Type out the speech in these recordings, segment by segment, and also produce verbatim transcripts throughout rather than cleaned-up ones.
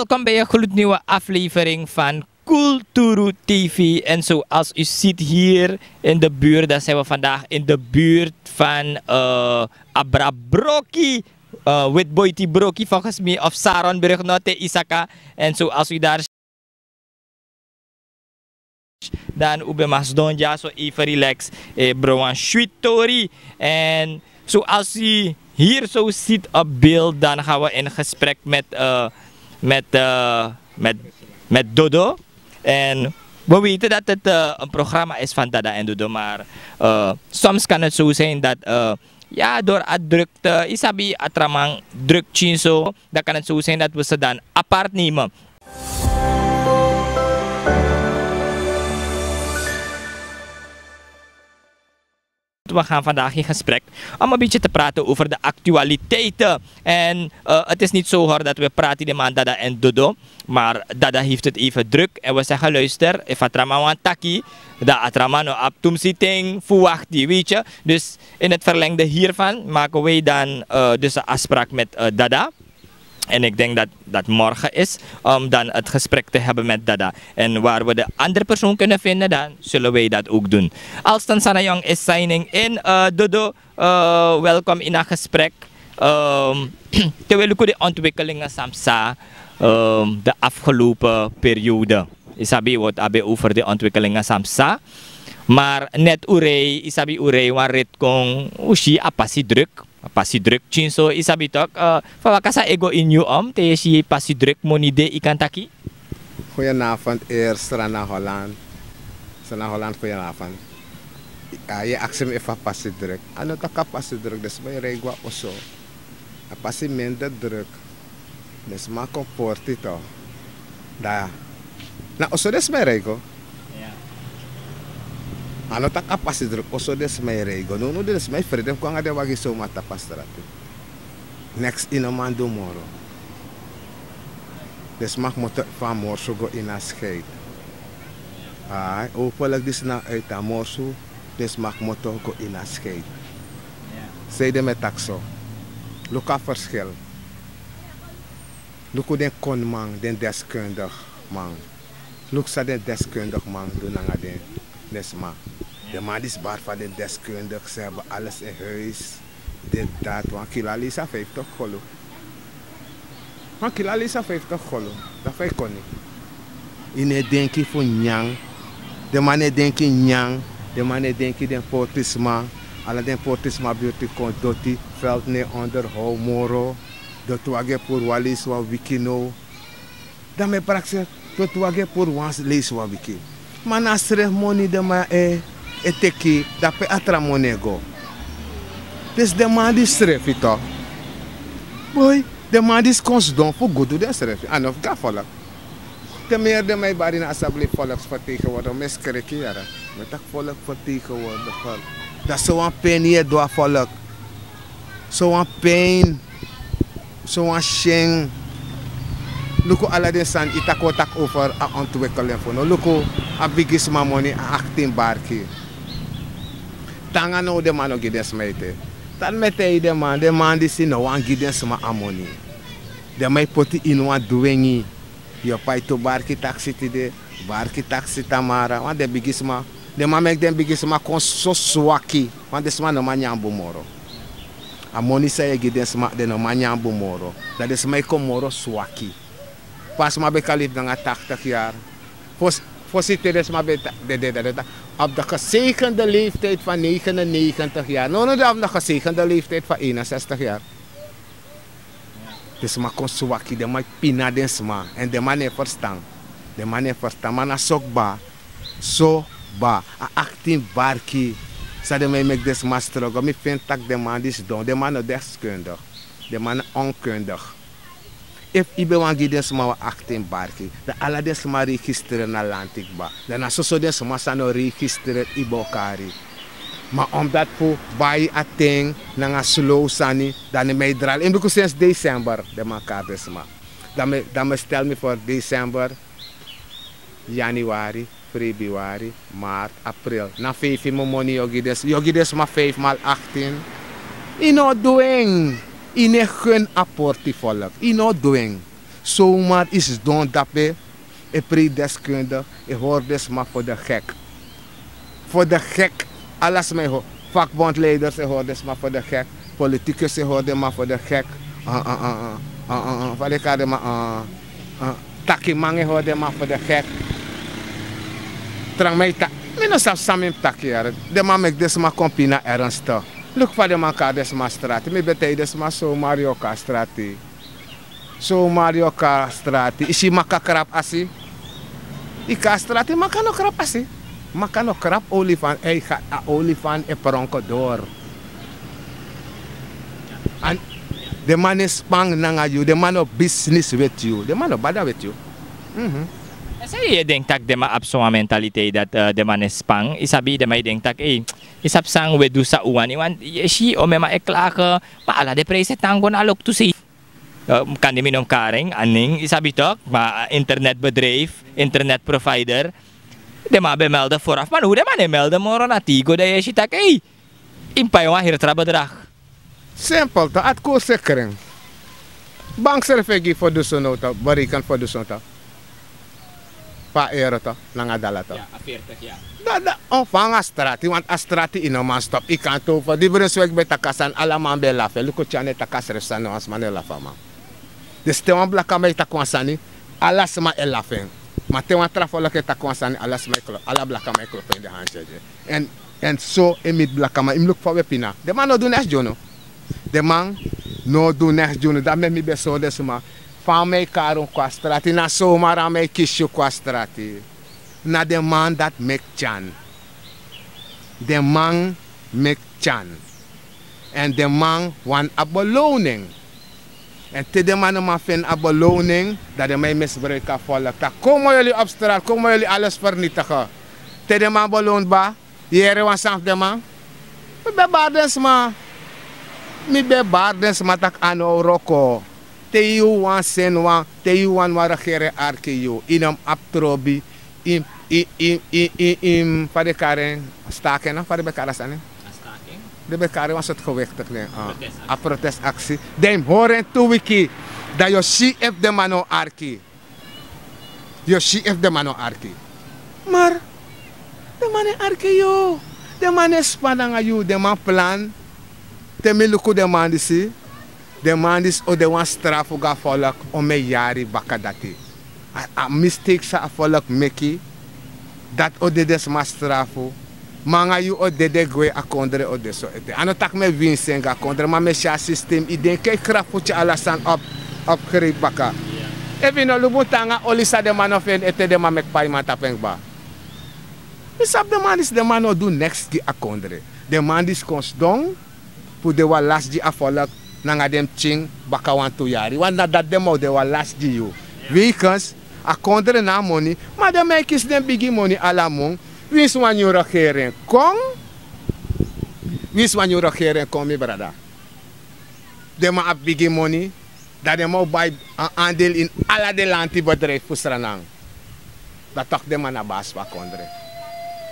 Welkom bij een gloednieuwe aflevering van Kulturu T V. En zoals u ziet hier in de buurt, dan zijn we vandaag in de buurt van eh Abra Broki, eh Witboiti Broki volgens mij, of Saronbrug, no, te Isaka. En zoals u daar dan ube masdon dya so even relax, eh, bro, wan sweet tori. En zoals u hier zo ziet op beeld, dan gaan we in gesprek met, eh, met, eh, met, met Dodo. En we weten dat het eh, een programma is van Dada en Dodo, maar eh, soms kan het zo zijn dat eh, ja, door a drukte, isabi, a tra man druk tyin so, dan kan het zo zijn dat we ze dan apart nemen. We gaan vandaag in gesprek om een beetje te praten over de actualiteiten. En eh, het is niet zo, hoor, dat we praten de man Dada en Dodo. Maar Dada heeft het even druk. En we zeggen: luister, if a tra man wani taki, dan a tra man no abi tumsi ten fu wakti, weet je. Dus in het verlengde hiervan maken wij dan eh, dus een afspraak met eh, Dada. En ik denk dat dat morgen is om dan het gesprek te hebben met Dada. En waar we de andere persoon kunnen vinden, dan zullen wij dat ook doen. Alstan Sana Young is signing in. Eh, Dodo, eh, welkom in a gesprek. Ehm, te we luku de ontwikkelingen san psa ehm, de afgelopen periode. Isabi, wat abi over de ontwikkelingen san psa. Maar net urei, isabi, urei wan rit kon, u si a pasi druk. A pasi druk tyin so, isabi tok. Eh, fa waka san e go ini yu om, te yu si pasi druk moni de, i kan taki? Goedenavond, eerst Srana Holland. Srana Holland, goedenavond. Ah, yu aksi mi efu a pasi druk. A no taki a pasi druk, dus mi e rei go na oso. A pasi minder druk. Den sma kon porti tu. Dan na oso den sma e rei go. A no taki a pasi druk, oso den sma e rei go. Nownow den sma e frede fu go nanga den wagi soma tapu a strati. Neks i no man du moro. Den sma kmoto fu a morsu go ini a skeiti. Ai, hopelijk disi na uit a morsu, den sma kmoto go ini a skeiti. Sanede mi e taki so? Luku a verschil. Luku den koniman, den deskundig man. Luku san den deskundig man du nanga den, den sma. Den man disi bari fa den deskundig, ze hebben alles in huis. Dit, dat, wan kilo a leisi a vijftig kolu. Wan kilo a leisi a vijftig kolu. Dan fa i koni? I no e denki fu nyan. Den man no e denki nyan. Den man no e denki den portisma. Ala den portisma birti kon doti. Veld no e onderhoud moro. Doti wagi e puru wan leisi wan wiki now. Dan mi e prakseri, doti wagi e puru wan leisi wan wiki. Ma na srefi moni den man e, e teki, dan pe a tra moni e go? Dus den man disi srefi tu. Boi, den man disi kon sidon fu gudu densrefi, a no fu go na volk. Te mi yere den man e bari na a sabi volksvertegenwoordiger, mi e skreki yere. Mi e taki volksvertegenwoordiger. Dan sowan pijn yu e du a volk. Sowan pijn. Sowan syen. Luku ala den sani, i taki o taki over a ontwikkeling fu no. Luku a bigisma moni, a aktin barki. Te nanga now den man no gi den sma ete. San mi e taigi den man, den man disi no wani gi den sma a moni. Den man e poti ini wan dwengi. Yu o pai tu barki taksi tide, barki taksi tamara. Want den bigisma, den man meki den bigisma kon so swaki. Want den sma no man nyan bun moro. A moni san yu e gi den sma, den no man nyan bun moro. Dan den sma e kon moro swaki. Pe a sma ben kan libi nanga tachtig yari. Fosi, fosi te den sma ben ta-, dede, dan den taki: op de gezegende leeftijd van negenennegentig jaar. Now, now den abi de gezegende leeftijd van eenenzestig jaar. Den sma kon swaki, den man e pina den sma. Èn den man no e ferstan. Den man no e ferstan, ma na so kba. So kba. A aktin barki. San den man e meki den sma struggle. Mi feni tak' den man disi don. Den man no deskundig. Den man na onkundig. Efu i ben wani gi den sma wan aktin barki, dan ala den sma registreer na lanti kba. Dan na soso den sma san no registreer i bo kari. Ma omdat fu bai a ten nanga slow sani, dan mi e drai. Yu mus luku sensi december den man kari den sma. Dan mi, dan mi stel mi voor december, januari, februari, maart, april. Na feifi mun moni yu o gi den s-, yu o gi den sma vijf maal achttien. Yu no o du en. Yu no e gun a porti volk. Yu no o du en. Somar isi don dape. E prideskunde e hori den sma fo de gek. Fo de gek. Ala sma e hori. Vakbondleiders e hori den sma fo de gek. Politikus e hori den man fo de gek. Fa den kari den man? Takiman e hori den man fo de gek. Trangman e taki. Mi no sabi san mi mus taki yere. Den man meki den sma kon pina ernste. Luku fa den man kari den sma strati mi ben taigi den sma somar yu o kon a strati. Somar yu o kon a strati yu si maka krabu asi. Yu kon a strati maka no krabu asi. Maka no krabu olifan e gat a olifan e pronko dori. Den man no e span nanga yu den man no bisnis weti yu den man no bada weti yu. San yu e denki tak' den man abi sowan mentaliteit dati den man no e span yu sabi den man e denki tak' ei, yu sabi san un e du san un wani yu e si omen man e klage. Ma ala den prijsi e tan go na loktu sei. Kande mi no mus kari en a nen yu sabi tok' ma internetbedrijf internetprovider. Den man ben melde forafu ma no un den man no e melde moro na tigo dan yu e si tak' ei, yu mus pai wan heri tra bedrag. Simpel to ati kon sekring. Bank srefi e gi yu fo du so now to bereikeni fo du so now to. Fa a ero to nanga dala to. Dada on fa nanga strati want a strati yu no man stop yu kan tow fo di brunswek ben taki a sani ala man ben e lafu en luku tyani e taki a srefi sani no wan sma no e lafu a man. Dus te wan blakaman e taki wan sani ala sma e lafu en. Ma te wan tra folok e taki wan sani ala sma e klopu ala blakaman e klopu en den hanti ede. Èn so e miti blakaman yu mus luku fa un e pina den man no o du neks gi unu. Den man no o du neks gi unu dati meki mi ben sori den sma. Fa a man e kari un kon a strati na somar a man e kisi yu kon a strati. Na den man dati meki tyan. Den man meki tyan. Èn den man wani a belownen. Èn te den man no man feni a belownen dan den man e misbruiki a folok tak' kon mus yuli obi strati kon mus yuli ales fernitigi. Te den man belownu kba. Yere wan sani fu den man. Mi ben bari den sma. Mi ben bari den sma tak' a no o wroko. Te yu wani seni wan te yu wani wan regeri e arki yu yu no mus abi trobi. Yu mus fa den kari en staki en no fa den ben kari a sani. Den ben kari wan sortu gewektik nen. A protestaksi dan yu mus hori en tu wiki. Dan yu o si efu den man no o arki. Yu o si efu den man no arki. Mar den man no e arki yu. Den man no e span nanga yu den man plan. Te mi luku den man disi. Den man disi o de wan strafu go a folok. Omen yari baka dati a mistake san a folok meki. Dati o de den sma strafu. Ma nanga yu o dede gwe a kondre o de so ete a no taki mi e winsi en go a kondre ma mi e si a sistem yu denki e krabu fu tyari ala sani opu. Grepi baka. Efu yu no lubu tan nanga oli san den man no feni ete den man meki paiman tapu en kba. Yu sabi den man disi den man no o du neks gi a kondre. Den man disi kon sidon fu de wan lasi gi a folok nanga den pikin baka wantu yari wani na dati den man o de wan lasi gi yu. Weikens a kondre na a moni. Ma den man e kisi den bigi moni ala mun. Winsi wan nyun regeri en kon winsi wan nyun regeri en kon mi brada. Den man abi bigi moni. Dan den man o bai andel ini ala den lanti bedrijfu fu sranan. Dan toki den man na basi fu a kondre.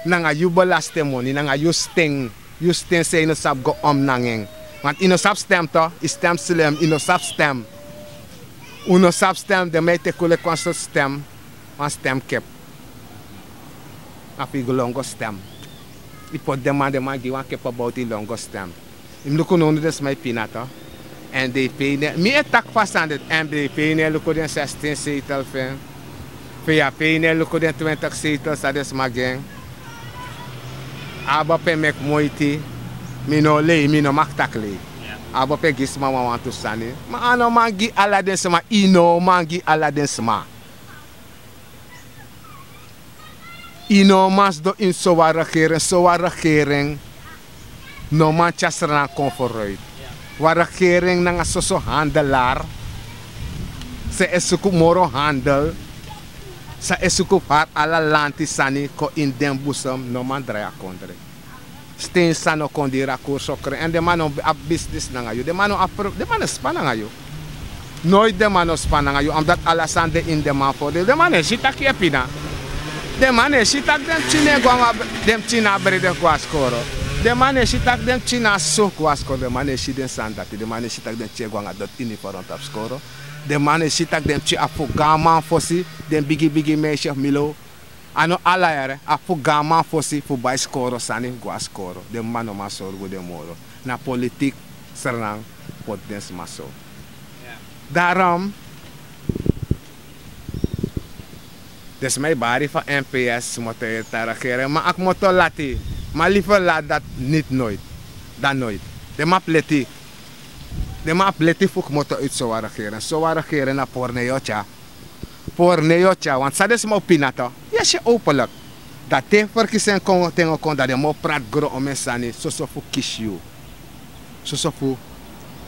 Nanga yu belastemoni nanga yu sten yu sten san yu no sabi go om nanga en. Want yu no sabi stem to yu stem slem yu no sabi stem. Un no sabi stem den man e teki un leki wan sortu stem. Wan stem kepu. Na fu yu go lon go stem. Yu poti den man den man gi wan kepu bowtu yu lon go stem. Yu mus luku nownu den sma e pina to. Èn den e pei ne mi e taki fu a sani deti èn den e pei ne e luku den sestin seitel fu en. Fu yu a pei ne e luku den twintik seitel san den sma gi en. Abi opo e meki moiti. Mi no o lei mi no maki taki lei. Abi opo e gi sma wanwantu sani. Ma a no man gi ala den sma yu no o man gi ala den sma. Yu no o man sidon ini sowan regering sowan regering. No man tyari sranan kon foruit. Wan regering nanga soso handelar. San e suku moro handel. San e suku fu hari ala lanti sani kon ini den busum no man drai a kondre. Sten sani o kon diri a kuru sokren èn den man no abi bisnis nanga yu den man no abi pro den man no e span nanga yu. Noiti den man no span nanga yu omdati ala sani de ini den man fordel den man no e si tak' yu e pina. Den man no e si tak' den pikin no e go nanga den pikin na a brede fu go na skoro. Den man no e si tak' den pikin na a soso go na skoro. Den man no e si den sani dati. Den man no e si tak' den pikin e go nanga doti uniform tapu skoro. Den man no e si tak' den pikin a fu gaanman fosi, den bigi bigi meisi fu milo. A no ala yere, a fu gaanman fosi fu bai skoro sani go na skoro. Den man no man sorgu den moro. Na politik Sranan poti den sma so. Daarom den sma e bari fu a M P S, smoto e tan regering, ma a kmoto lati. Ma liever laat dat niet nooit dan nooit. Den man abi leti. Den man abi leti fu kmoto uit sowan regering. Sowan regering na porneo tya. Porneo tya, want san den sma o pina to. Yesi, openlijk. Dan te verkiezing kon, ten o kon, dan den mu o prati gron omeni sani, soso fu kisi yu. Soso fu,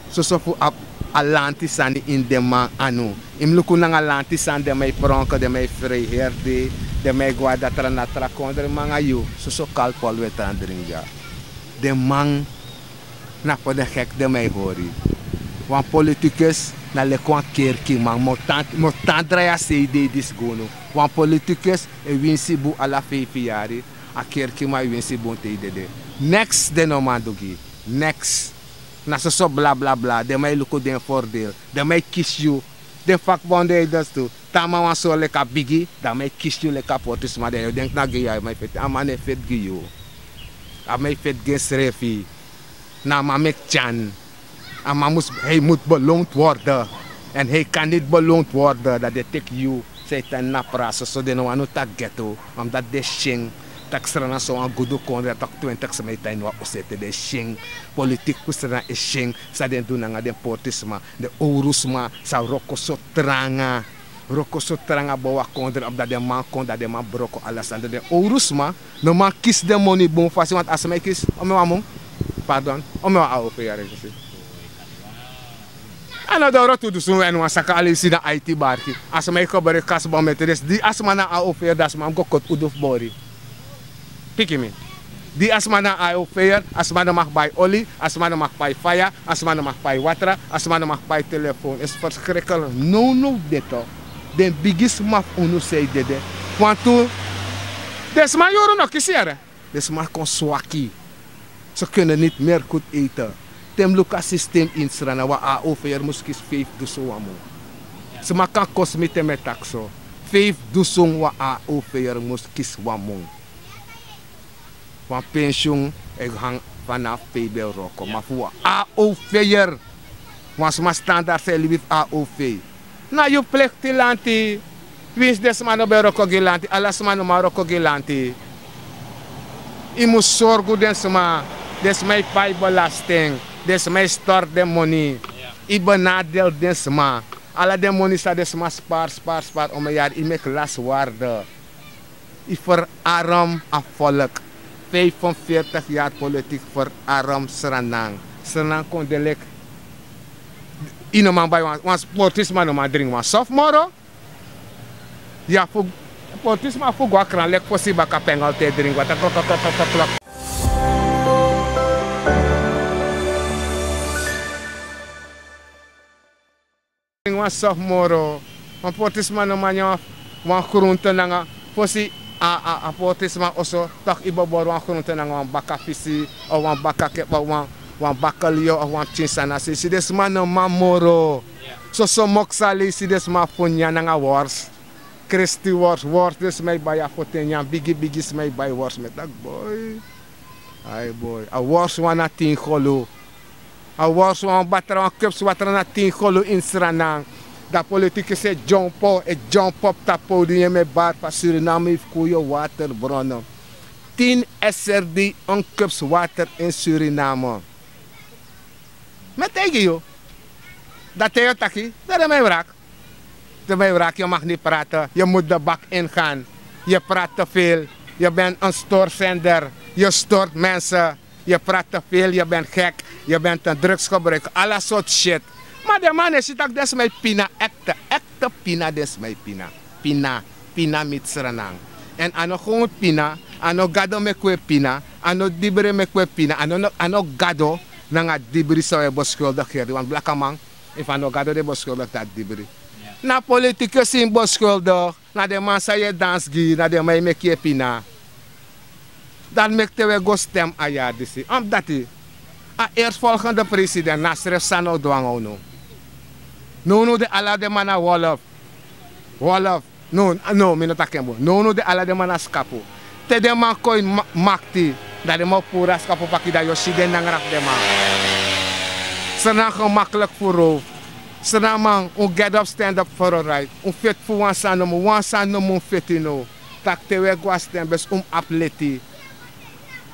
soso fu a, a lanti sani ini den man anu. Yu mus luku nanga lanti sani, den man e pronke, den man e frei heri dei, den man e go na datra na tra kondre, ma nanga yu, soso kalpol we tan dringi dya. Den man na fu den gek den man e hori. Wan politikus na leki wan kerkiman, mi o tan, mi o tan drai a sei dei disi gi unu. Wan politikus e winsi bun ala feifi yari, a kerkiman e winsi bun te yu dede. Neks den no man du gi yu. Neks. Na soso bla bla bla, den man e luku den voordeel. Den man e kisi yu. Den vakbondleiders tu. Te a man wani sori leki a bigi, dan a man e kisi yu leki a portisma, dan yu o denki na gi yu a man e feti. A man no e feti gi yu. A man e feti gi ensrefi. Na a man meki tyan. A man mus, hij moet beloond worden. En hij kan niet beloond worden, dan den teki yu. San e tan ini a prasi so, den no wani un taki geto. Omdat den e syen tak' Sranan so wan gudu kondre, tak' twintig sma e tan ini wan osu ete, den e syen. Politik fu Sranan e syen. San den du nanga den portisma, den owru sma, san wroko so tranga. Wroko so tranga bow a kondre, omdat den man kon, dan den man broko ala sani. Den owru sma no man kisi den moni bun fasi, want a sma e kisi, omeni wan mun, pardon, omeni wan A O V yari kisi. A no doro tu dusun wan saka, ala yu si na aiti barki. A sma e kobere kasbametres, di a sma na A O V yari, dan a sma mus go koti udu fu bori. Piki mi. Di a sma na A O V yari, a sma no mag bai oli, a sma no mag pai faya, a sma no mag pai watra, a sma no mag pai telefon. Is verschrikkelijk. Nownow dede. Den bigi sma fu unu sei dede. Wantu den sma yuru no kisi yere. Den sma kon swaki. Ze kunnen niet meer goed eten. Te mi luku a systeem ini Sranan, wan A O V yari mus kisi feifi dusun wan mun. Sma kan kosi mi te mi e taki so. Feifi dusun wan A O V yari mus kisi wan mun. Wan pensioen e hang vanaf pe yu ben wroko. Ma fu wan A O V yari, wan sma standaard san e libi fu A O V. Na yu plikti lanti. Winsi den sma no ben wroko gi lanti, ala sma no man wroko gi lanti. Yu mus sorgu den sma. Den sma e pai belasting. Den sma e stort den moni. Yu benadel den sma. Ala den moni san den sma spar, spar, spar, omeni yari, yu meki lasi waarde. Yu verarm a volk. Vijfenveertig yari politik verarm Sranan. Sranan kon de leki. Yu no man bai wan, wan sportisma no man dringi wan soft moro. Ya fu, sportisma fu go na kran leki fosi baka pengel te dringi watra, klok, klok, klok, klok, klok. Wan soft moro. Wan portisma no man nyan wan groente nanga fosi a, a, a portisma oso, tak' yu bo bori wan groente nanga wan baka fisi, of wan baka keba, wan, wan baka lio, of wan pikin sani na sei. Si den sma no man moro. Soso moksa leisi den sma fu nyan nanga wors. Kristi wors, wors den sma e bai a foten nyan, bigi bigi sma e bai wors, mi e taki boi. Ai boi, a wors wan na tin golu. A wors wan batra, wan kepsi watra na tin golu ini Sranan. Dan politikus e dyompo, e dyompo tapu podium, mi e bari fa Suriname yu fu kon yu waterbron. Tin S R D, wan kepsi water ini Suriname. Mi e taigi yu. Dan te yu o taki, dan den man e wraki. Den man e wraki, yu mag niet praten, je moet de bak ingaan. Je praat te veel, je bent een stoorzender, je stoort mensen, je praat te veel, je bent gek, je bent een drugsgebruiker, ala soort shit. Ma den man no e si tak' den sma e pina, ekte, ekte pina den sma e pina. Pina, pina miti Sranan. Èn a no gewoon pina, a no Gado meki un e pina, a no dibri meki un e pina, a no, a no Gado nanga dibri san un e beskuldig heri, want blakaman, efu a no Gado den beskuldig, dan a dibri. Na politikus yu mus beskuldig, na den man san yu e dansi gi, na den man e meki yu e pina. Dan meki te wi e go stem a yari disi. Omdati a eerstvolgende president na srefi san no dwanga unu. Nownu de ala den man na wolf. Wolf. No, no, mi no taki en bun. Nownu de ala den man na skapu. Te den man kon ini makti, dan den man o puru a skapu paki, dan yu o si den nangra fu den man. Srnan gemakliki fu row. Srnan man un get up stand up for a right. Un feti fu wan sani nomo, wan sani nomo un feti now. Tak' te wi e go a stem besi un mus abi leti.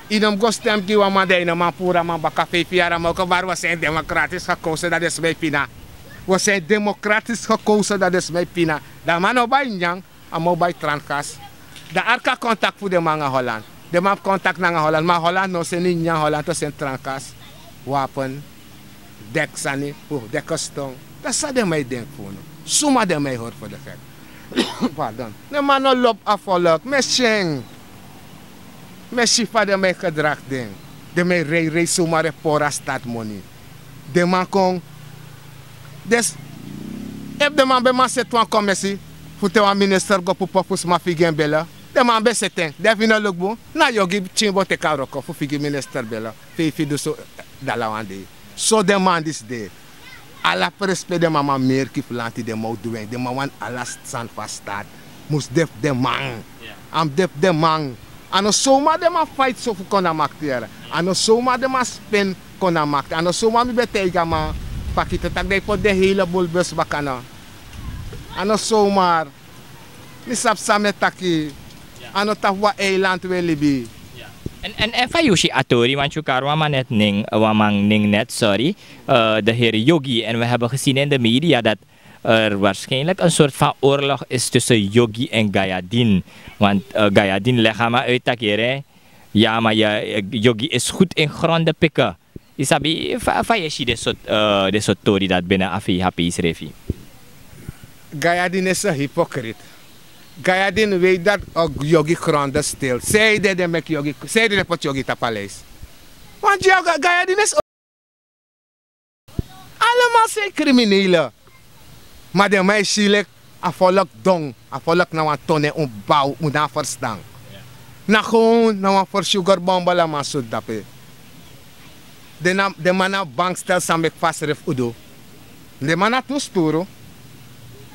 Yu no mus go stem gi wan man dan yu no man puru a man baka feifi yari a man o kon bari wi o seni demokratis gekowse dan den sma e pina. Wi o seni demokratis gekowse dan den sma e pina. Dan a man no o bai nyanyan, a man o bai trankas. Dan arki a kontakti fu den man nanga holand. Den man abi kontakti nanga holand ma holand no o seni nyanyan holand o seni trankas, wapen, deki sani fu deki ston. Dan san den man e denki fu unu? Suma den man e hori fu den gek? Pardon. Den man no lobi a folok mi e si en. Mi e si fa den man e gedragi den. Den man e rei rei suma den pori a stati moni. Den man kon. Efu den man ben man seti wan komesi fu te wan minister go pupo fu sma figi en bele, den man ben seti en. Den efu yu no luku bun, na yogi pikin bo teki a wroko fu figi minister bele. Feifi dusun dala wan dei. So den man disi de. Ala presi pe den man man merki fu lanti den man o du en den man wani ala sani fu a stati. Mus de fu den man. A mus de fu den man. A no sowmar den man faiti so fu kon na makti yere. A no sowmar den man spen kon na makti a no sowmar mi ben taigi a man pakito tak' den e poti den heile bulbus baka no. A no sowmar. Mi sabi san mi e taki. A no tapu wan eiland wi e libi. Èn fa yu si a tori wantu yu kari wan man neti nen wan man nen neti sori. De heri yogi èn wi heben gesin ini de media dati er waarschijnlik en sort fan oorlog is tussen yogi èn gayadin. Want gayadin legi a man uit taki heri ya ma yogi is goed in gronde pikken. Yu sabi fa yu e si den sort tori dati bini a fei hapi yu srefi. Gayadin is en hipokrit. Gayadin wei dati yogi gronde stil sei den den meki yogi sei den den poti yogi tapu a leisi. Wantu gayadin is alamal sei kriminele. Ma den man e si leki a folok don a folok na wan tone un baw un na a ferstan. Na gown na wan fersuger bombel a man sutu dape. Den man na bankstel san meki fu a srefi udu. Den man na tu sturu.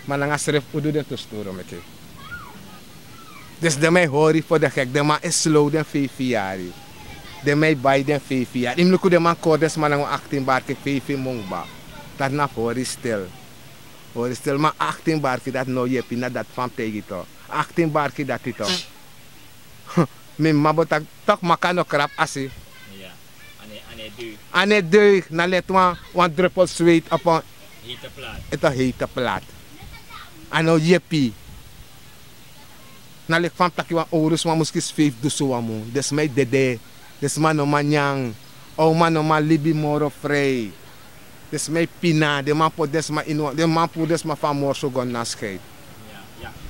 Ma nanga srefi udu den tu sturu meki. Dus den man e hori fu den gek den man e slow den feifi yari. Den man e bai den feifi yari yu mus luku den man kori den sma nanga wan aktin barki feifi mun kba. Dati na fu hori stil. Hori stil ma aktin barki dati no yepi na dati fa mi taigi yu to. Aktin barki dati to. Mi mama bo taki tok' maka no krabu asi. A no e deug na leti wan drupel sweit opo. Ete heite plat. A no yepi. Na leki fa mi taki wan owru sma mus kisi feifi dusun wan mun den sma e dede. Den sma no man nyan. Owma no man libi moro frei. Den sma e pina den man poti den sma ini wan den man puru den sma fu a morsu go na skei.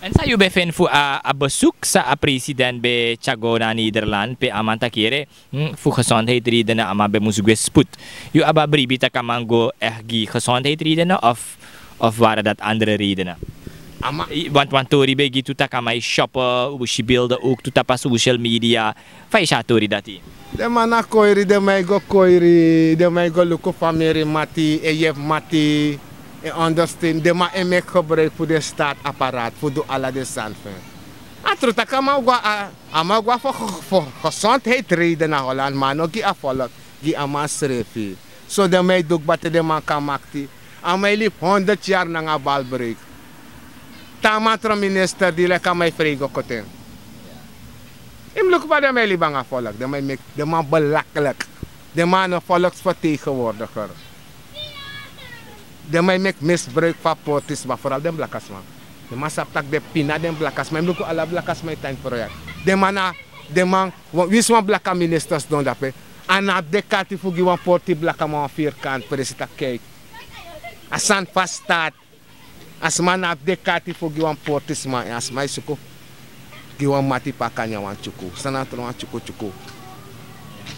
Èn san yu ben feni fu a besuk san a president ben tyari go na nederland pe a man taki yere fu gesondheidsredenen a man ben mus gwe sput? Yu abi a bribi tak' a man go egi gesondheidsredenen of ware dati andere redenen? Want wan tori ben gi tu tak' a man e shoppe wi si bilde owk tu tapu a social media. Fa yu si a tori dati? Den man na koiri den man e go koiri den man e go luku famiri mati e yepi mati. E ondersteun den man e meki gebruik fu den staati aparaat fu du ala den sani fu en. A tru tak' a man o go a a man o go a fu gesondheidsreden na holand ma a no gi a volk gi a man srefi. So den man e du kba te den man kan makti. A man e libi honderd yari nanga a balbreuk. Te a man tron minister di leki a man e frei go koti en. Yu mus luku fa den man e libi nanga a volk den man e meki den man belaklik. Den man na volksvertegenwoordiger. Den man e meki misbruik fu a portisma foral den blakasma. Den man sabi tak' den pina den blakasma yu mus luku ala blakasma e tan ini proyek. Den man na den man winsi wan blaka minister sidon dape. A no abi den karti fu gi wan porti blakaman wan firkanti presi taki kei. A sani fu a staati. A sma no abi den karti fu gi wan portisma èn a sma e suku gi wan mati pe a kan nyan wan tyuku san na tron wan tyuku tyuku.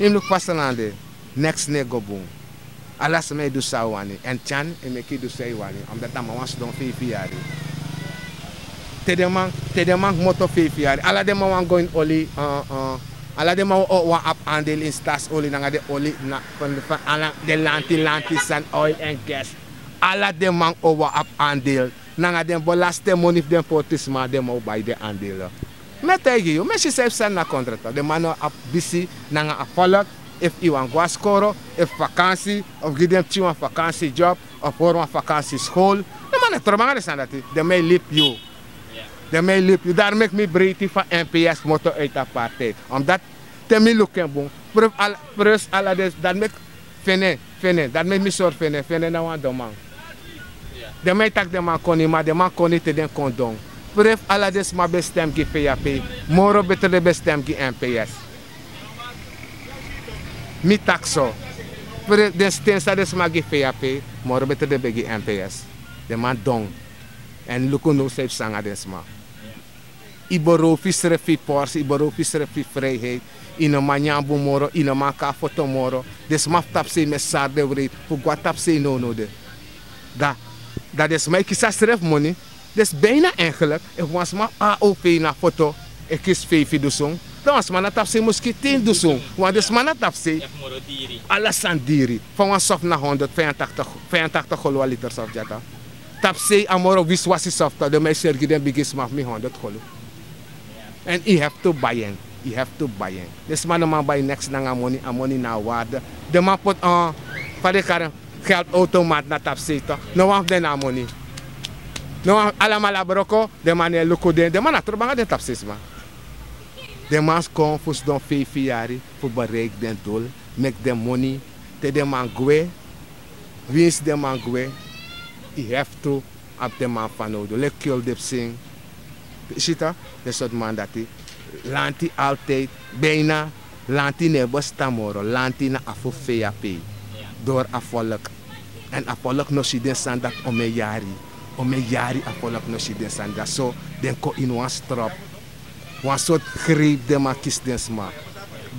Yu mus luku fa san na de. Neks no e go bun. Ala sma e du san a wani èn tyan e meki yu du san yu wani. Omdati a man wani sidon feifi yari. Te den man kmoto feifi yari ala den man wani go ini oli. Ala den man o wani abi andeel ini Staatsolie nanga den oli na, fan, fan ala den lanti, lanti sani, oil en gas. Ala den man o wani abi andeel nanga den belastingmoni fu den pôtisma, den man o bai den andeel. Mi e taigi yu, mi e si san yu fu sani na kondre. Den man no abi bisi nanga a volk. Efu yu wani go na skoro, efu vakansi, of gi den pikin wan vakansi job, of hori wan vakansi skol, den man no e trobi nanga den sani dati. Den man e libi yu. Den man e libi yu. Dati meki mi breiti fu a N P S moto uit a partij. Omdat te mi luku en bun, prefu ala, prefu ala den, dati meki fene, fene, dati meki mi sori fene, fene na wan donman. Den man e taki den man koni, ma den man koni te den kon don. Prefu ala den sma ben stem gi V H P, moro betre den ben stem gi N P S. Mi taki so. Pre-, den sten san den sma gi V H P, moro betre den ben gi N P S. Den man don. Èn luku now san yu fu sani nanga den sma. Yu beroof yusrefi fu yu porsi, yu beroof yusrefi fu yu vrijheid. Yu no man nyan bun moro, yu no man kon na foto moro. Den sma fu tapusei mu e sari den wreiti fu go na tapusei nownow de. Da, da den sma e kisi a srefi moni. Dus bijna eigenlijk, efu wan sma A O V na foto e kisi feifi dusun, dan wan sma na tapusei musu kisi tin dusun. Want den sma na tapusei, ala sani diri. Fa wan soft na honderd, vijfentachtig, vijfentachtig gulden wan liter soft dya. Tapusei a moro wisiwasi soft, den man e seri gi den bigisma fu mi honderd gulden. En yu have to bai en. Yu have to bai en. Den sma no man bai niks nanga moni, a moni na a waarde. Den man poti, eh, fa den kari en, geldautomaat na tapusei toch. No wan fu den na a moni. No wan, alamala broko, den man no e luku den, den man na trobi nanga den tapuseisma. Den man kon fu sidon feifi yari fu bereiki den doel, meki den moni, te den man gwe, winsi den man gwe, yu have to abi den man fanowdu, leki Kildip Singh. Yu si toch, den sortu man dati. Lanti altijd, bijna, lanti no e bestaan moro, lanti na a fu V H P. Door a volk. En a volk no si den sani dati omeni yari. Omeni yari a volk no si den sani dati. So, den kon ini wan strop. Wan sortu greep den man kisi den sma.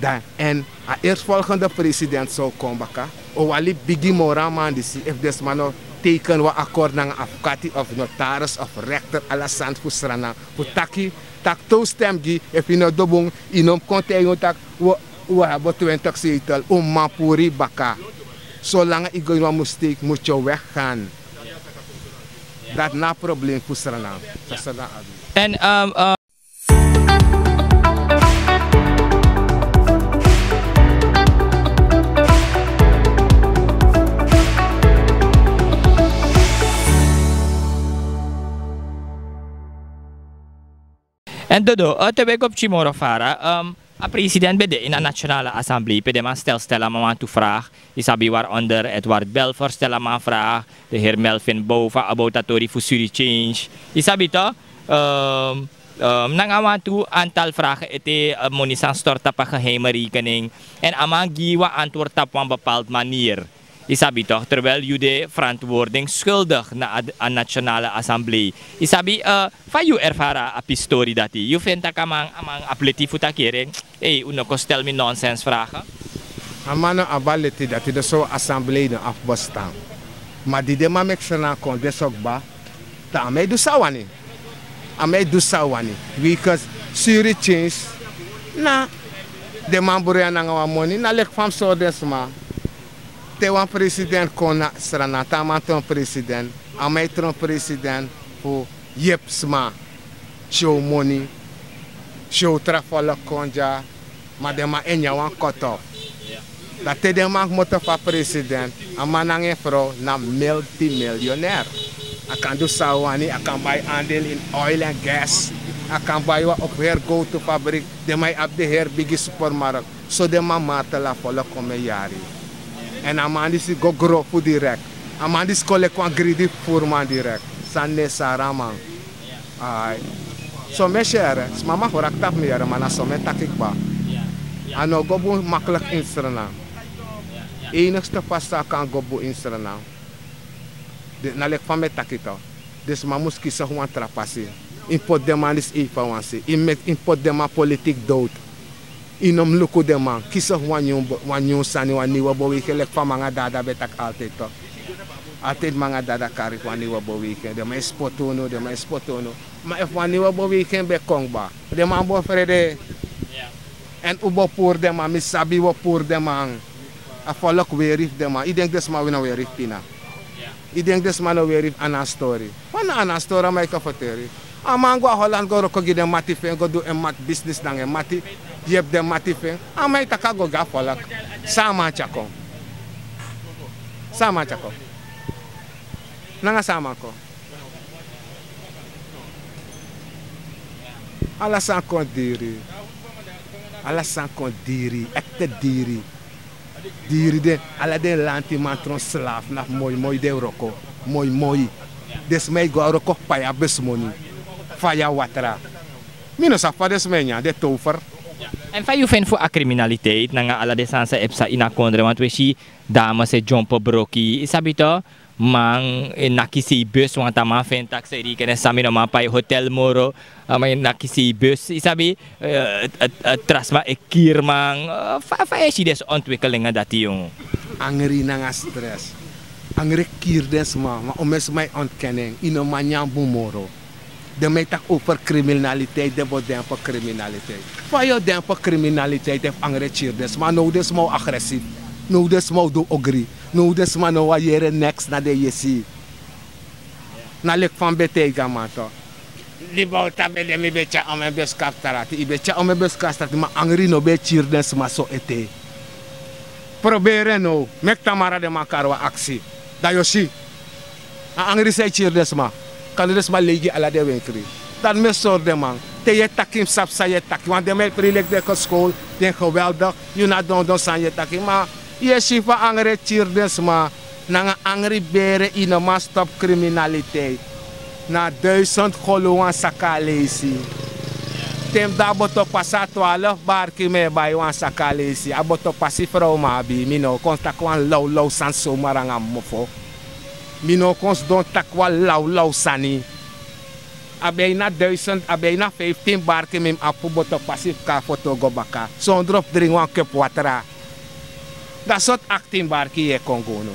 Dan, en a eerstvolgende president san o kon baka, o wani libi bigi moro a man disi, efu den sma no teken wan akkoord nanga afkati of notaris of rechter, ala sani fu Sranan. Fu taki, taki te un stem gi, efu yu no du bun, yu no mus kon taigi un taki, we, we hebben twintig zetel, un man puru yu baka. Solanga yu go ini wan mistake, moet je weggaan. Dati na a probleem fu Sranan. San Sranan abi. En, um, um, En Dodo, eh, te ben go pikin moro fara, ehm, a president ben de ini a Nationale Assemblee, pe den man stel, stel a man wantu vraag. Yu sabi, waaronder Edward Belfer stel a man vraag, de heer Melvin Bouva, about a tori fu Suri Change. Yu sabi toch, ehm, ehm, nanga wantu aantal vragen ete, eh, moni san stort tapu a geheime rekening. En a man gi wan antwoord tapu wan bepaald manier. Yu sabi toch, terwijl yu de verantwoording schuldig na a, a Nationale Assemblee. Yu sabi, eh, fa yu ervara a pisi tori dati. Yu feni tak' a man, a man abi leti fu taki yere, ei, un no kon stel mi nonsens vragen. A man no abi a leti dati, dus a Assemblee no abi bestaan. Ma di den man meki Sranan kon de so kba, dan a man e du san a wani. A man e du san a wani. Wi kon Suri Change, na den man bruya nanga wan moni, na leki fa mi sori den sma. Te wan president kon na Sranan, te a man tron president, a man e tron president fu yepi sma, show moni, show tra folku kon dya, ma den man e nyan wan koto. Dan te den man kmoto fu a president, a man nanga en frow na multimiljonair. A kan du san a wani, a kan bai aandeel in oil en gas, a kan bai wan opheri gowtu fabriek, den man e abi den heri bigi supermarkt. So den man martel a folku omeni yari. En a man disi go gro fu direct. A man disi kon leki wan greedy voerman direct. San no e sari a man. Ai. So mi e si yere, sma mag wraki tapu mi yere, ma na so mi e taki kba. A no go bun makkelijk ini Sranan. Enigste pasi san a kan go bun ini Sranan, den, na leki fa mi e taki toch. Den sma mus kisi wan tra pasi. Yu mus poti den man disi ei fa wan se. Yu mus meki, yu mus poti den man politiek dood. Yu no mus luku den man. Kisi wan nyun, wan nyun sani, wan nieuwe beweging, leki fa mi nanga Dada ben taki altijd toch. Altijd mi nanga Dada kari wan nieuwe beweging. Den man e spoti unu, den man e spoti unu. Ma efu wan nieuwe beweging ben kon kba, den man bo frede. Èn un bo puru den man, mi sabi un o puru den man. A folok weri fu den man. Yu denki den sma no weri fu pina? Yu denki den sma no weri fu anastori? Fa na anastori a man e kon ferteri? A man go na Holland go wroko gi den mati fu en, go du en mati bisnis nanga en mati, yepi den mati fu en. A man e taki a go gi a folok. San a man tyari kon? San a man tyari kon? Nanga san a man kon? Ala sani kon diri. Ala sani kon diri, ekte diri. Diri de, ala den lantiman tron slafu na fu moi moi den wroko. Moi moi. Den sma e go na wroko fu pai a besi moni, faya, watra. Mi no sabi fa den sma e nyan, den tover. Èn fa yu feni fu a kriminaliteit nanga ala den sani san e psa ini a kondre, want wi e si dames e dyompo broki, yu sabi to. Man e naki sei bus, want a man feni taki sei, di ken san mi no man pai hotel moro. A man e naki sei bus, yu sabi. Eh, eh, eh, tra sma e kiri man. Eh, fa, fa yu e si den ontwikkelingi dati, yongu? Angri nanga stres. Angri e kiri den sma, ma omeni sma e ontken en, yu no man nyan bun moro. Den man e taki over kriminaliteit, den bo dempi kriminaliteit. Fa yu o dempi kriminaliteit efu angri e kiri den sma? Now den sma o agressief. Now den sma o du ogri. Now den sma no wani yere neks na den yesi. Na leki fa mi ben taigi a man tu. Di bowta ben de, mi ben tyari omeni beskap strati. Yu ben tyari omeni beskap strati, ma angri no ben e kiri den sma so ete. Proberi en now, meki tamara den man kari wan aksi. Dan yu o si. A angri san e kiri den sma. Kande den sma lei gi ala den wenkri. Dan mi e sori den man. Te yu e taki, mi sabi san yu e taki. Want den man e prei leki den e go skowlu, den geweldig. Yu na dondon sani yu e taki. Ma yu e si fa angri e kiri den sma. Nanga angri bere yu no man stop kriminaliteit. Na duisend golu wan saka aleisi. Te mi du a botopasi, a twaalf barki mi e bai wan saka aleisi. A botopasi frow mi abi, mi no o kon taki wan lawlaw sani somar nanga mofo. Mi no o kon sidon taki wan lawlaw sani. A bijna duizend, a bijna vijftien barki mi mus abi fu botopasi fu kon a foto go baka. Sondro fu dringi wan kepu watra. Dan sortu achttien barki yu e kon go now?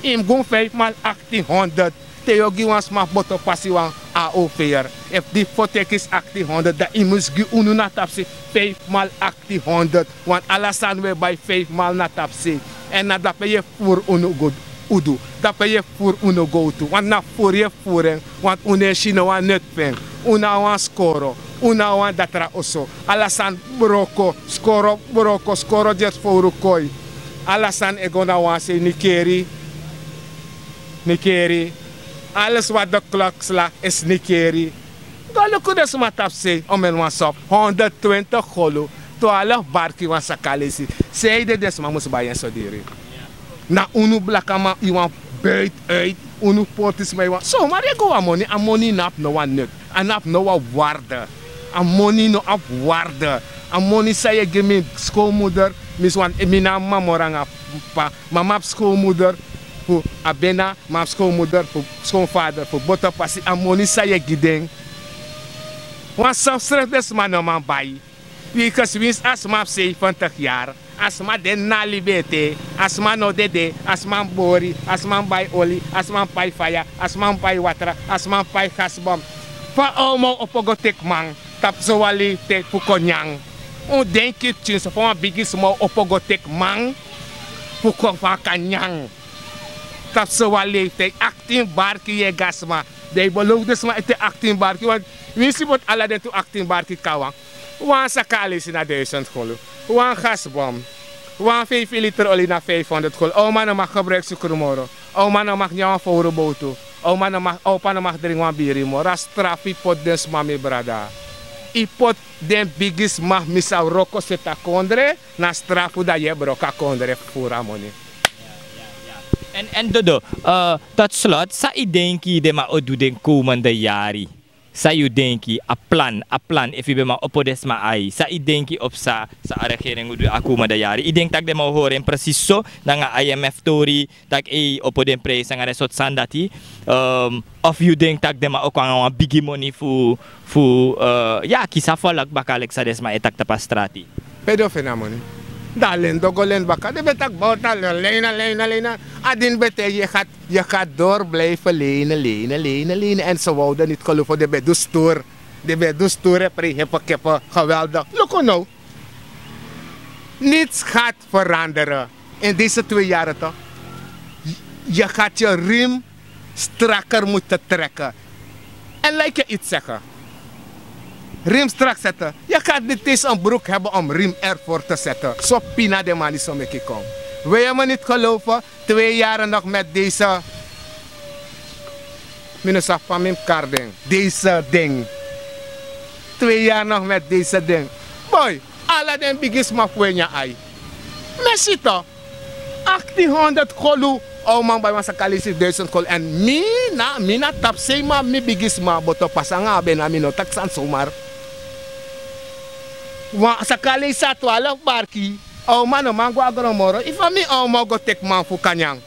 Yu mus gi unu vijfmaal achttien honderd. Te yu o gi wan sma fu botopasi wan A O V R. Efu di foto e kisi achttien honderd, dan yu mus gi unu na tapusei vijfmaal achttien honderd. Want ala sani wi e bai vijfmaal na tapusei. Èn na dape yu e fufuru unu go-, udu. Dape yu e fufuru unu gowtu. Want na fufuru yu e fufuru en. Want un no e si no wan neti fu en. Un no abi wan skoro. Un no abi wan datra oso. Ala sani broko. Skoro broko. Skoro dyesi fowru koi. Ala sani e go na wan sei, nikeri. Nikeri. Alles wat de klok slaat is nikeri. Go luku den sma tapusei, omeni wan sop, honderdtwintig golu, twaalf barki wan saka aleisi. Sanede den sma mus bai en so diri? Na unu blakaman yu wani buiti uit, unu portisma yu wani. Somar e go, a moni, a moni no abi no wan nut, a no abi no wan waarde. A moni no abi waarde. A moni san yu e gi mi skowmuder, mi swan, mi no abi mama moro nanga p'pa, ma mi abi skowmuder fu Abena, mi abi skowmuder fu, skowvader fu botopasi, a moni san yu e gi den. Wan sop srefi den sma no man bai. Wi kan si winsi a sma abi zeventig yari, a sma de na libi ete, a sma no dede, a sma mus bori, a sma mus bai oli, a sma mus pai faya, a sma mus pai watra, a sma mus pai gasbom. Fa a uman o opo go teki man tapu sowan leeftijd fu kon nyan? Un denki pikinso, fa wan bigi sma o opo go teki man fu kon, fu a kan nyan? Tapu sowan leeftijd, achttien barki yu e gi a sma. Dan yu below den sma ete achttien barki, want winsi bot ala den tu achttien barki kon na wan. Wan saka aleisi na duizend golu. Wan gasbom. Wan vijf liter oli na vijfhonderd golu. A uman no mag gebruiki sukru moro. A uman no mag nyan wan fowru bowtu. A uman no mag, a opa no mag dringi wan biri moro. A strafu yu poti den sma, mi brada. Yu poti den bigi sma, mi sa wroko seti a kondre. Na strafu, dan yu e broko a kondre fu furu a moni. Èn, èn Dodo, eh, tot slot, san yu denki den man o du den komende yari? San yu denki, a plan, a plan, efu yu ben man opo den sma ai, san yu denki o psa, san a regering o du a komende yari? Yu denki tak' den man o hori en presis so, nanga I M F tori, tak' ei, opo den prijs nanga den sortu sani dati, ehm, of yu denki tak' den man o kon nanga wan bigi moni fu, fu, eh, ya, kisi a folku baka leki san den sma e taki tapu a strati? Pe den o feni a moni? Dan a leni, den o go leni baka. Den ben taki bowta leni, leni, leni. A dini ben taigi yu, yu gaat, yu gaat door blijven lenen, lenen, lenen, lenen. En ze wouden niet geloven, den ben du stur. Den ben e du sture prei hepe kepe geweldig. Luku now. Nits gaat veranderen in deze twee jaren toch. Je gaat je riem strakker moeten trekken. En laat ik je iets zeggen. Riem strak zetten. Je gaat niet eens een broek hebben om riem ervoor te zetten. Zo pina de man is om ik kom. Wil je me niet geloven? Twee jaren nog met deze. Minister van mijn karding. Deze ding. Twee jaar nog met deze ding. Boy, ala den bigisma fu en ya ai. Mesito. Achttien honderd kolu. O man bai wan sakaleisi duizend kolu. En mi na, mi na tapsei ma mi bigisma boto pasa nanga a ben na mi no taki sani somar. Wan sakaleisi a twaalf barki. O man no man go a gron moro. Ifa mi o man go teki man fu kanyan.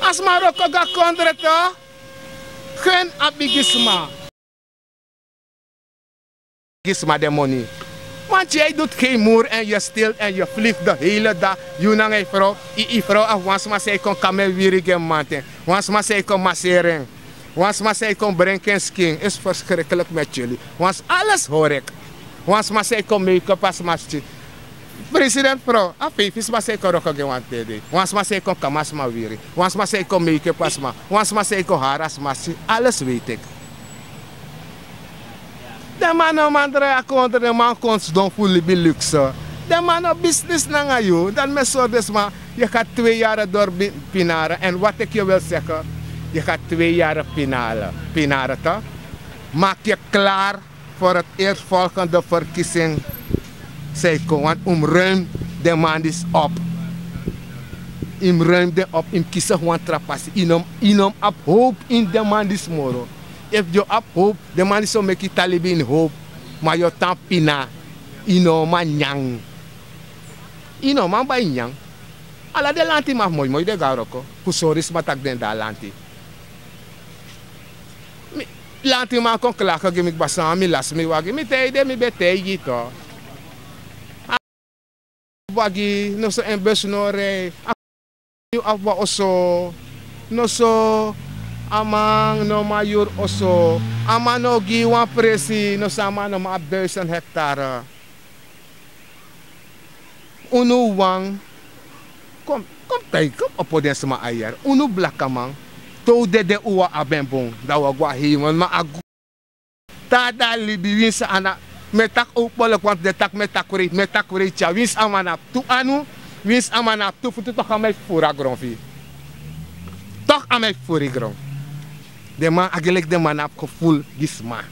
A sma wroko go a kondre to. Gen a bigisma. Gi sma den moni. Want jij doet geen moer en je stilt en je vliegt de hele dag. Yu nanga yu vrouw, yu, yu vrouw of wan sma san e kon kama en wiri gi en mamanten. Wan sma san e kon maseri en. Wan sma san e kon brengi en skin. Is verschrikkelijk met jullie. Wan s-, alles hoor ik. Wan sma san e kon make-up a sma skin. President vrouw, a feifi sma san e kon wroko gi en wan ten dei. Wan sma san e kon kama sma wiri. Wan sma san e kon make-up a sma. Wan sma san e kon hari a sma skin. Alles weet ik. Den man no man drai a kondre, den man kon sidon fu libi luxe. Den man no business nanga yu. Dan mi e sori den sma, yu kan twee jaren door bi-, pinara. En wat ik je wil zeggen, yu kan twee jaren pinara, pinara toch? Maak je klaar voor het eerstvolgende verkiezing. San e kon, want un mus ruim den man disi op. Yu mus ruim den op, yu mus kisi wan tra pasi. Yu no, yu no mus abi hoop ini den man disi moro. Efu yu abi hoop, den man disi o meki yu tan libi ini hoop. Ma yu o tan pina, yu no man nyan. Yu no man bai nyan. Ala den lantiman fu moi moi den go na wroko. Fu sori sma taki den de na lanti. Mi, lantiman kon klage gi mi kba san mi lasi mi wagi. Mi taigi den, mi ben taigi yu tu. Wagi, noso en bus no rij. A yu abi wan oso. Noso a man no man yuru oso. A man no gi yu wan presi, noso a man no man abi duizend hectare. Unu wan, kon, kon taigi, kon opo den sma a yere. Unu blakaman, te un dede un wan abi en bun, dan un o go na hemel, ma a gu- Te a de na libi, winsi a na, mi e taki owkpolok, want den taki mi e taki wreiti, mi e taki wreiti ya. Winsi a man abi tu anu, winsi a man abi tu futu, toch a man e fufuru a gron fu yu. Toch a man e fufuru yu gron. Den man, a gelijk den man no abi gevoel gi sma.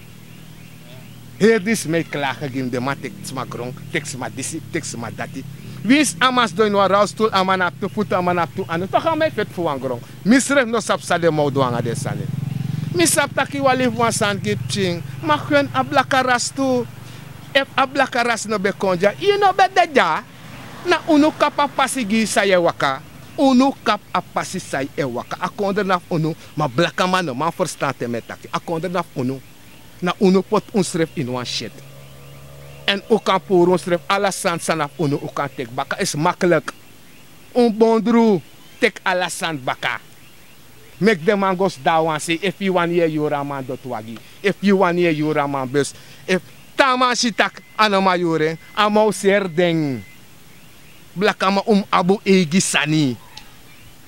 Heri disi mi e klage gi mi, den man teki sma gron, teki sma disi, teki sma dati. Winsi a man sidon ini wan rolstoel, a man no abi tu futu, a man no abi tu anu, toch a man e feti fu wan gron. Mi srefi no sabi san den man o du nanga den sani. Mi sabi taki yu wani libi wan sani gi pikin, ma gen a blaka rasi tu. Efu a blaka rasi no ben kon dya, yu no ben de dya. Na unu kapu a pasi gi yu san yu e waka. Unu kapu a pasi san yu e waka. A kondre na fu unu, ma blakaman no man ferstan te mi e taki. A kondre na fu unu. Na unu poti unsrefi ini wan shet. Èn un kan puru unsrefi, ala sani san na fu unu un kan teki baka, is makkelijk. Un bondru, teki ala sani baka. Meki den man go sidon na wan sei, efu yu wani yu e yuru a man doti wagi, efu yu wani yu e yuru a man bus, efu te a man si taki a no man yuru en, a man o seri den. Blakaman, un mus abi un eigi sani.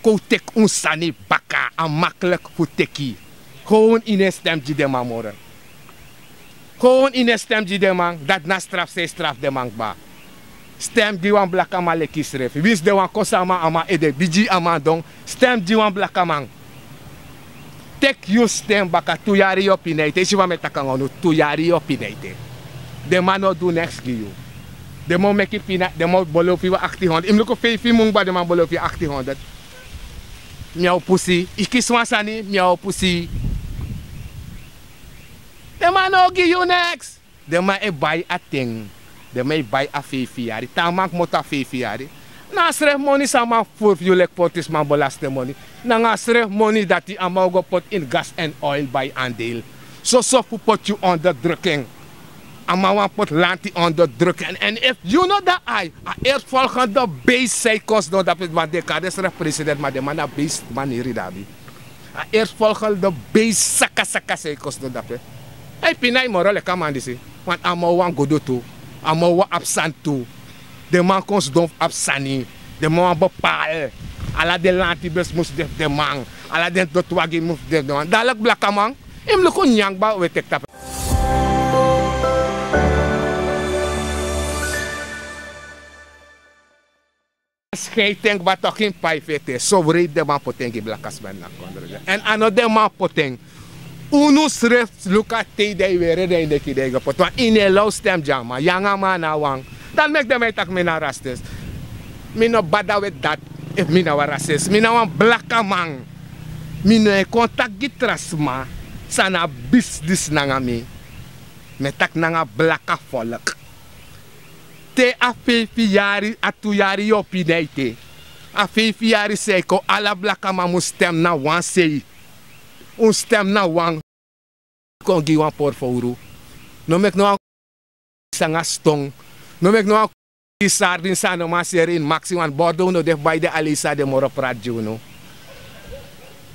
Kon un teki un sani baka, a makkelijk fu teki. Gewoon yu no e stem gi den man moro. Gewoon yu no e stem gi den man, dati na strafu san yu e strafu den man kba. Stem gi wan blakaman leki yusrefi. Winsi den wani kosi a man, a man ede bigi, a man don, stem gi wan blakaman. Teki yu stem baka, tu yari yu o pina ete. Yu si fa mi e taki nanga unu, tu yari yu o pina ete. Den man no o du neks gi yu. Den man o meki pina, den man o belofu yu wan achttien honderd. Yu mus luku, feifi mun kba den man belofu yu achttien honderd. Mi a o pusu yu, yu kisi wan sani, mi a o pusu yu. Den man no o gi yu neks. Den man e bai a ten. Den man e bai a feifi yari. Te a man komoto a feifi yari, na a srefi moni san a man fufuru fu yu leki portisman, belastingsmoni. Nanga a srefi moni dati a man o go poti ini gas èn oil, bai aandeel. Soso fu poti yu onderdrukking. A man wani poti lanti onderdrukking. Èn efu yu no de na ai, a eerstvolgende beest san e kon sidon dape, want den e kari densrefi president, ma den man na beestman, yu yere, den abi. A eerstvolgende beest sakasaka san e kon sidon dape. A e pina yu moro leki a man disi. Want a man o wani gudu tu. A man o wani abi sani tu. Den man kon sidon fu abi sani. Den man wani bepal. Ala den lanti besi mus de fu den man. Ala den doti wagi mus de fu den man. Dalek blakaman, yu mus luku nyanyan kba we teki tapu. Skei ten kba toki mi pai fu ete. So wreiti den man poti en gi blakasma ini a kondre. Èn a no den man poti en. Unu srefi luku a tei di a e weri den e neki di a e go poti wan ini en law stem gi a man. Yu anga a man na wan. Dati meki den man e taki mi na rasis. Mi no bada weti dati. Efu mi na wan rasis, mi na wan blakaman. Mi no e kon taki gi tra sma san na bisnis nanga mi. Mi e taki nanga blaka folk. Te a feifi yari, a tu yari yu o pina ete. A feifi yari san e kon, ala blakaman mus stem na wan sei. Un stem na wan. Kon gi wan porfowru. No meki no wan sanga ston. No meki no wan sardin san no man seri ini maksi wan bordo, un no de fu bai den aleisi san den moro prati gi unu.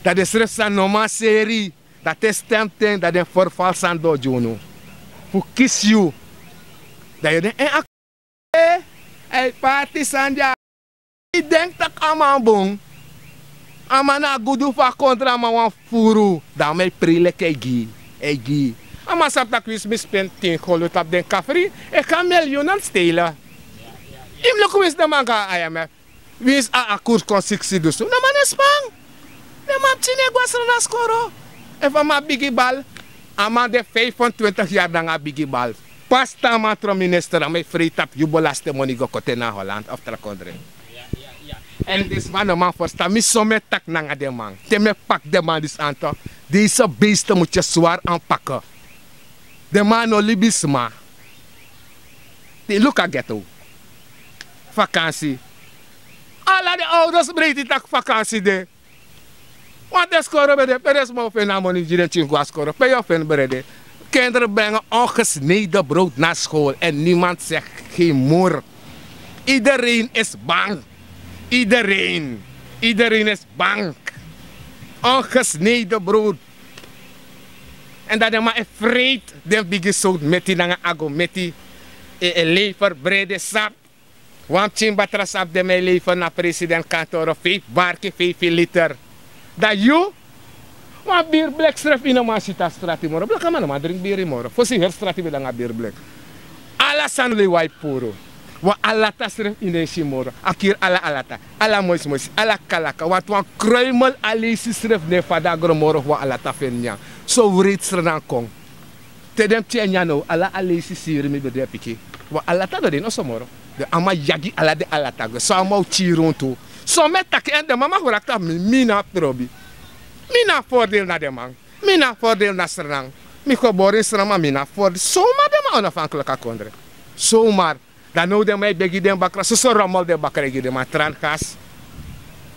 Dan den srefi san no man seri. Dan te stem ten, dan den ferfal sani doro gi unu fu kisi yu. Dan yu o de en a e parti sani dya. Yu denki tak' a man bun. A man na a gudu fu a kondre, a man wani fufuru. Dan a man e prei leki a e gi yu. A e gi yu. A man sabi tak' winsi mi spen tin golu tapu den kafri, e kon a milyun na stele. Yu mus luku winsi den man go na I M F. Winsi a, a kurs kon siksi dusun, den man e span. Den man pikin e go a Sranan skoro. Efu a man abi bigi bal, a man de fifentwintig yari nanga a bigi bal. Pasta a man tron minister, a man e frei tapu yu belasting moni go koti en na Holland of tra kondre. Èn den sma no man ferstan mi, so mi e taki nanga den man. Te mi e paki den man disi anto, deze beesten moet je zwaar aanpakken. Den man no libisma. Te luku a ghetto. Vakansi. Ala den ouders breiti tak' vakansi de. Want den skoro ben de, pe den sma o feni a moni gi den pikin go na skoro? Pe yu o feni brede? Kinderen brengen ongesneden brood naar school en niemand zegt geen moer. Iedereen is bang. Iedereen. Iedereen is bang. Ongesneden brood. En dan den man e freit den bigi sowtu meti nanga agometi. E, e lever brede sap. Wan pikin batra sap den man e lever na president kantoro, feifi barki, feifi liter. Dan yu, wan birblek srefi yu no man si tapu strati moro. Blakaman no man dringi biri moro. Fosi heri strati ben de nanga birblek. Ala sani lei wan e puru. Wan alata srefi yu no e si moro. A kiri ala alata, ala moismoisi, ala kalaka. Wantu wan kruimel aleisi srefi no e fadagro moro fu wan alata feni nyan. So wreiti Sranan kon. Te den pikin e nyan now, ala aleisi siri mi ben de pikin. Wan alata no de ini oso moro. Den a man yagi ala den alata gwe. So a man o kiri unu tu. So mi e taki, èn den man man wraki tapu mi, mi no abi trobi. Mi no abi voordeel na den man. Mi no abi voordeel na Sranan. Mi gebore ini Sranan, ma mi no abi voordeel. Zomaar den man onafhankelijk a kondre. Zomaar. Dan now den man e begi den bakra, soso rommel den bakra e gi den man, traangas,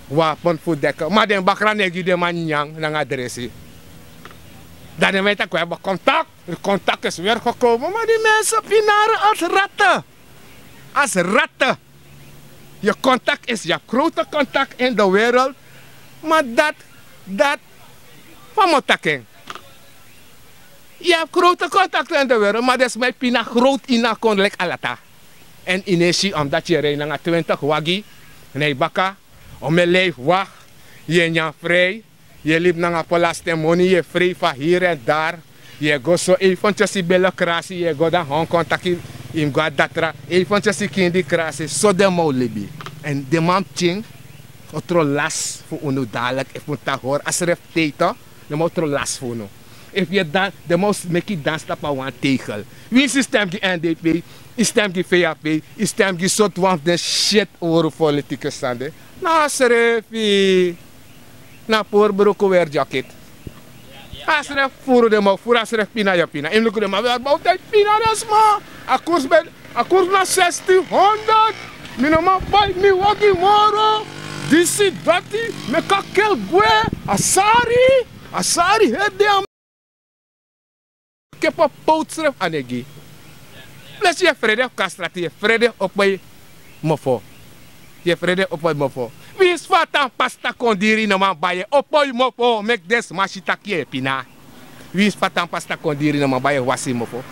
wapen fu deke. Ma den bakra no e gi den man nyanyan nanga dresi. Dan den man e taki we hebben contact, contact is weer gekomen. Ma die mensen pinaren als ratten. Als ratten. Je contact is, je hebt grote contact in de wereld. Maar dat, dat, van Motaking. Je hebt grote contacten in de wereld, maar dat is mijn pina groot in a kon leki alata. En yu no e si, omdat yu e rei nanga twintig wagi, na yu baka, om yu lijf wacht, yu e nyan vrij, yu e libi nanga belastingmoni, yu e frei van hier en daar, yu e go so, even te yu si bele krasi, yu e go dan hon kon taki, yu mus go a datra, even te yu si kindi krasi, so den man o libi. En den man pikin o tron lasi fu unu dadelijk, efu un taki hori a srefi tei tu, den man o tron lasi fu unu. Efu yu e dan, den man o meki yu dansi tapu a wan tegel. Winsi yu stem gi N D P, yu stem gi V H P, yu stem gi sortu wan fu den shit owru politikus sani de. Na a srefi, na puru bruku weri dyacket. A srefi furu den man o furu, a srefi pina yu o pina. Yu mus luku den man weri bowtu e pina den sma. A kurs ben, a kurs na zestien honderd. Mi no man bai mi wagi moro. Disi dati, meki a kel gwe. A sari, a sari heri de a man. Kepo powtu srefi a no e gi. Plus yu e frede fu kon a strati, yu e frede fu opo yu mofo. Yu e frede fu opo yu mofo. Winsi fa a tan pasta kon diri, yu no man bai en, opo yu mofo, meki den sma si taki yu e pina. Winsi fa tan pasta kon diri, no man bai e wasi mofo.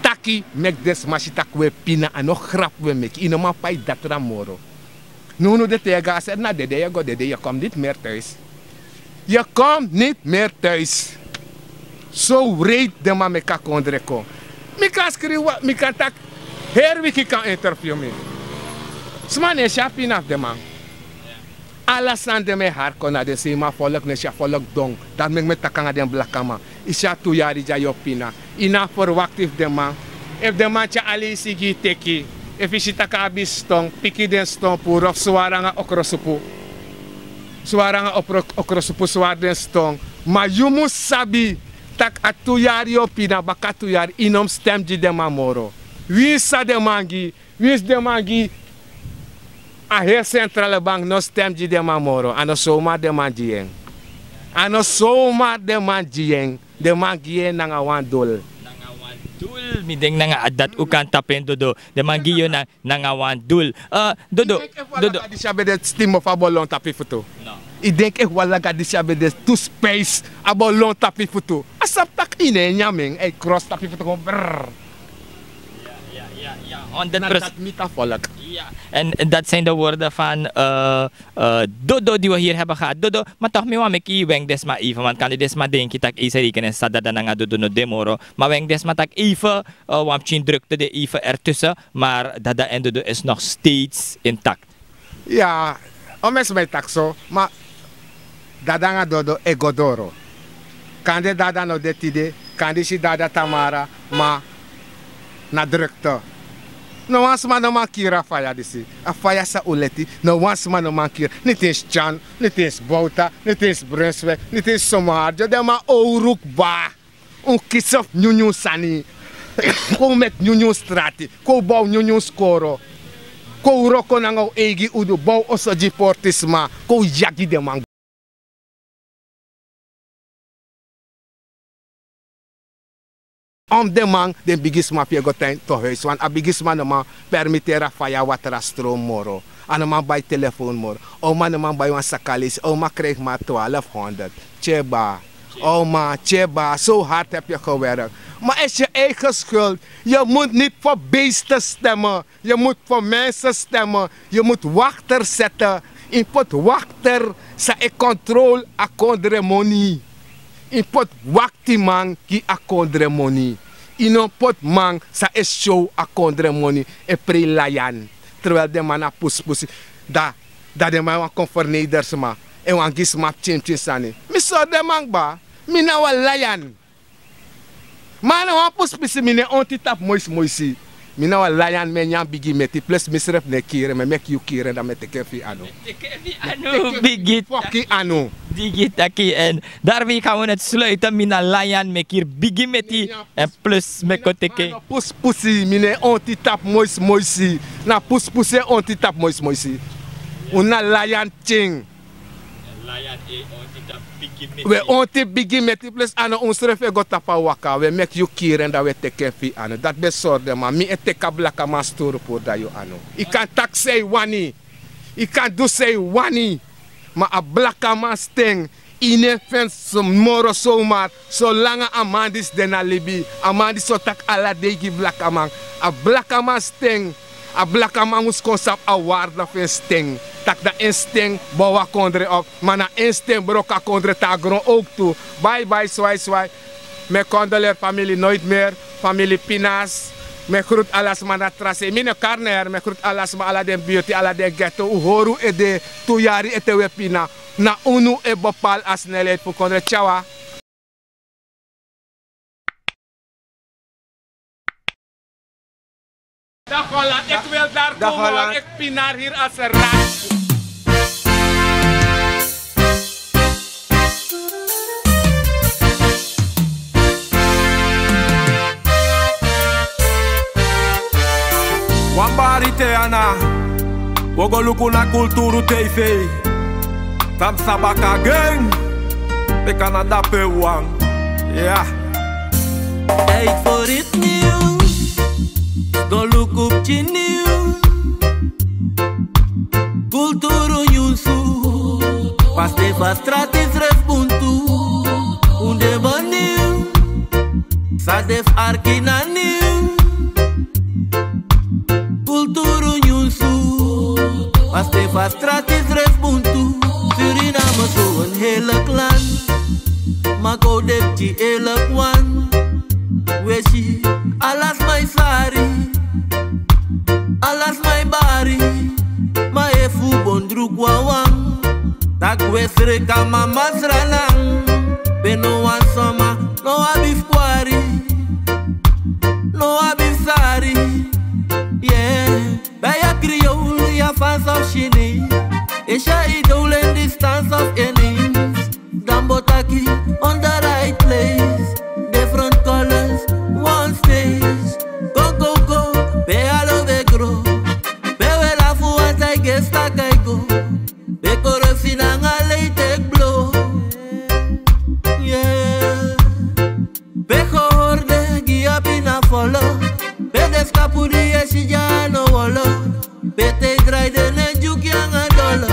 Taki meki den sma si tak' un e pina, a no grapu un e meki. Yu no man pai datra moro. Nownow den teiga a seri na dede, yu e go dede, yu e kon niti meri tuis. Yu e kon niti meri tuis. So wreed den man meki a kondre kon. Mi kan skrifi, mi kan taki heri wiki kan interview mi. Sma no e si a pina fu den man. Ala sani den mi e hari kon na den sei, ma a folku no e si a folku don. Dati meki mi e taki nanga den blakaman. Yu si a tu yari dya yu o pina. Yu no abi ferwakti fu den man. Efu den man tyari aleisi gi yu, teki. Efu yu si tak' a abi ston, piki den ston puru of swari nanga okrosupu. Swari nanga okro-, okrosupu, swari den ston. Ma yu mus sabi tak' a tu yari yu o pina, baka tu yari yu no mus stem gi den man moro. Winsi san den man gi, winsi den man gi, a heri Centrale Bank no stem gi den man moro. A no somar den man gi en. A no somar den man gi en. Den man gi en nanga wan dul. Nanga wan dul, mi denki nanga a dati un kan tapu en, Dodo. Den man gi yu na, nanga wan dul. Eh, Dodo, Dodo. Yu denki efu wan laga disi a ben de stim of a bolon tapu yu futu? No. Yu denki efu wan laga disi a ben de tu spijs, a bolon tapu yu futu? A sabi tak' yu no e nyan en, a e kros tapu yu futu kon brrr. Ja, ja, ja, ja, honderd procent. Na dati miti a folku. Ja, en, en dat zijn de woorden van, eh, eh, Dodo die we hier hebben gehad. Dodo, maar toch, mi wani meki yu wenk den sma even, want kande den sma denki tak' yu sa reken en san Dada nanga Dodo no de moro. Maar wenk den sma tak' even, eh, wan pikin drukte de even ertussen, maar Dada en Dodo is nog steeds intact. Ya, omeni sma e taki so, ma Dada nanga Dodo e go doro. Kande Dada no de tide, kande yu si Dada tamara, ma na drukte. No wan sma no man kiri a faya disi. A faya san un leti, no wan sma no man kiri. Niti en Scan, niti en Bouta, niti en Brunswijk, niti en Somar. Dya den man owru kba. Un kisi fu nyunyun sani. Kon un meki nyunyun strati. Kon un bow nyunyun skoro. Kon un wroko nanga un eigi udu. Bow oso gi portisma. Kon un yagi den man. Om den man, den bigisma fu yu e go tan ini tu huis, want a bigisma no man permiteri a faya watra stroom moro. A no man bai telefoon moro. Oma no man bai wan saka leisi. Oma krijg maar twaalfhonderd. Tyeba. Oma, tyeba, zo hard heb je gewerkt. Maar is je eigen schuld. Je moet niet voor beesten stemmen. Je moet voor mensen stemmen. Je moet wachter zetten. Yu poti wachter san e control a kondre moni. Yu poti waktiman gi a kondre moni. Yu no poti man san e show a kondre moni, e prei layan. Terwijl den man na puspusi. Da, da den man wani kon vernederi sma. E wani gi sma pikin pikin sani. Mi sori den man kba. Mi na wan layan. Ma a no wan puspusi, mi no e onti tapu moismoisi. Mi na wan layan, mi e nyan bigi meti, plus misrefi no e kiri en, mi e meki yu kiri en, dan mi e teki en fu yu anu. Teki en fu yu anu, bigi taki. Foki anu. Bigi taki en. Daarmee gaan we het sluiten. Mi na layan, mi e kiri bigi meti. En plus, mi e kon teki en. Ma no puspusi, mi no e onti tapu moismoisi. Na puspusi e onti tapu moismoisi. Un na layan ting. Layan e onti tapu bigi meti. We onti bigi meti, plus a no unsrefi e go tapu a waka. We meki yu kiri en, dan we teki en fu yu anu. Dati ben sori den man. Mi e teki a blakaman sturu puru dan yu anu. Yu kan taki san yu wani. Yu kan du san yu wani. Ma a blakaman sten, yu no e feni moro somar. Solanga a man disi de na libi, a man disi o taki ala dei gi blakaman. A blakaman sten, a blakaman mus kon sabi a warde fu en sten. Tak' na en sten bow a kondre op, ma na en sten broko a kondre tan na gron owktu. Bye bye, swai swai. Mi e kondoleri famili Noitmeer, famili Pinas. Mi e grutu ala sma na tra sei. Mi no e kari nen, mi e grutu ala sma, ala den birti, ala den ghetto. Un hori un ede, tu yari ete un e pina. Na unu e bepaal a snelheid fu kondre. Tyawa. Dag Holland, ik wil daar komen, want ik pinaar hier als een rat. Wan bari te ana, wi o go luku na Kulturu T V. Tan psa baka gen, bika na dape wan. Ya. Tijd voor iets nieuws. Go luku pikin nieuws. Kulturu nyunsu. Paste fa strati srefi buntu. Un de bun nieuws. Def arki na niw. Kulturu nyunsu. Paste fa strati sref buntu. Suriname so wan heerlijk land. Ma go depti eerlijk wan. We si, ala sma e sari. Ala sma e bari. Ma efu bondru gwawan. Tak' we sreka mama sranan. Pe no wan sama, no abi fu kwari. No abi fu sari. Yeah. Bij a Creool, ya fans of Chini. Is ya idolen die stans of Enis. Dan botaki on the right place. Different colors, one stage. Go, go, go, pe alo we gro. Pe we lafu want I guess tak' I go. Pe korofina nga lei tek blo. Yeah. Pe gehorde gi abi na folo. Pe de skapu di esi ya no wolo. Pe te drai de ne juki anga dolo.